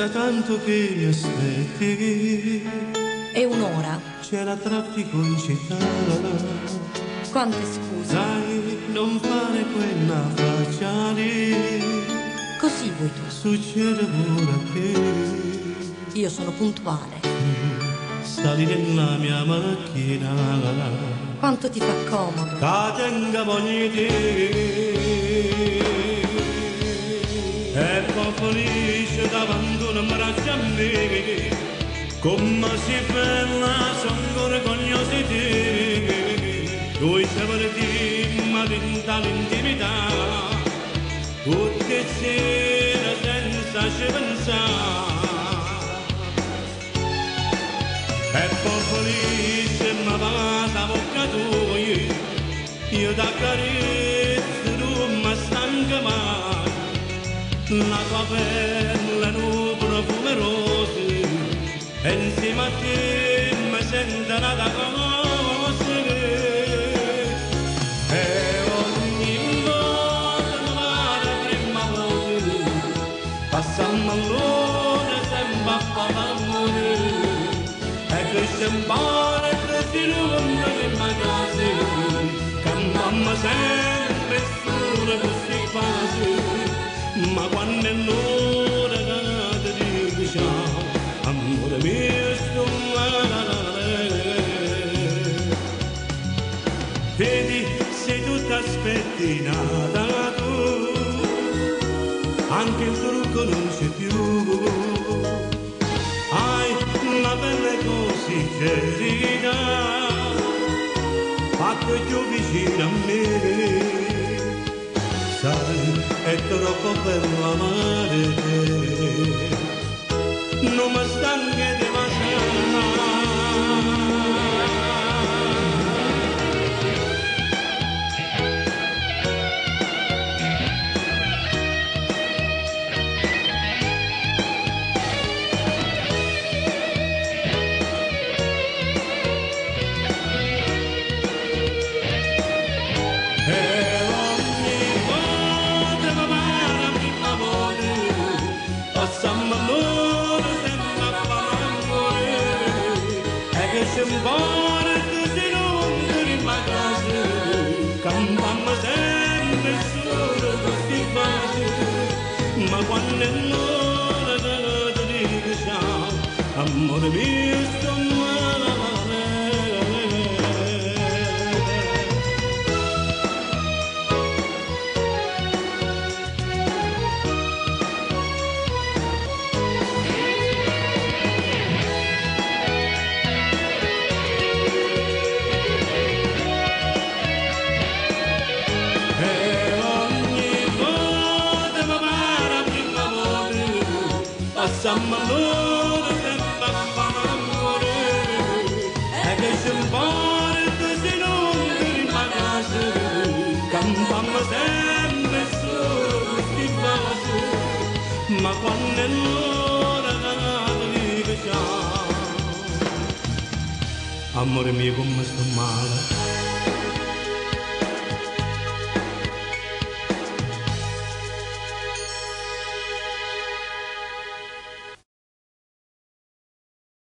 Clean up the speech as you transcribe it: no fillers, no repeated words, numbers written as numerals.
Da tanto che mi aspetti. È un'ora. C'era traffico in città. Quante scuse. Dai, non fare quella faccia lì. Così vuoi tu. Succede pure a te. Io sono puntuale. Sali nella mia macchina. Quanto ti fa comodo. Che tenga voglia di te. E poi felice davanti un braccio a me. Come si bella, sono orgoglioso di te. Noi ci perdiamo dentro l'intimità. Tutte sere senza ci pensare. E poi felice ma va la bocca tua, io da carezzo non mi stanco mai. La tua pelle un profumo rose, e insieme a te mi sento nata cosa. E ogni volta mi pare prima volta, passammo l'ora sempre a fare l'amore. E cresce un po' e cresce lungo in casa, che mamma sempre solo questi quasi. Ma quando è l'ora che ti dico ciao, amore mio sto male. Vedi, sei tutta spettinata tu, anche il trucco non c'è più. Hai la pelle così gelida, fatto più vicino a me. Sai, è troppo bello amare te, non mi stanche di baciare. E ogni volta mi pare la prima volta, passammo l'ora sempre a fare l'amore. E che c'è un po' e così non in casa, campammo sempre solo questi baci. Ma quando è l'ora che ti dico ciao, amore mio sto male. E ogni volta mi pare la prima volta, passammo l'ora sempre a fare l'amore. E che c'è un po' e così non in casa, campammo sempre solo questi baci. Ma quando è l'ora che ti dico ciao, amore mio come sto male.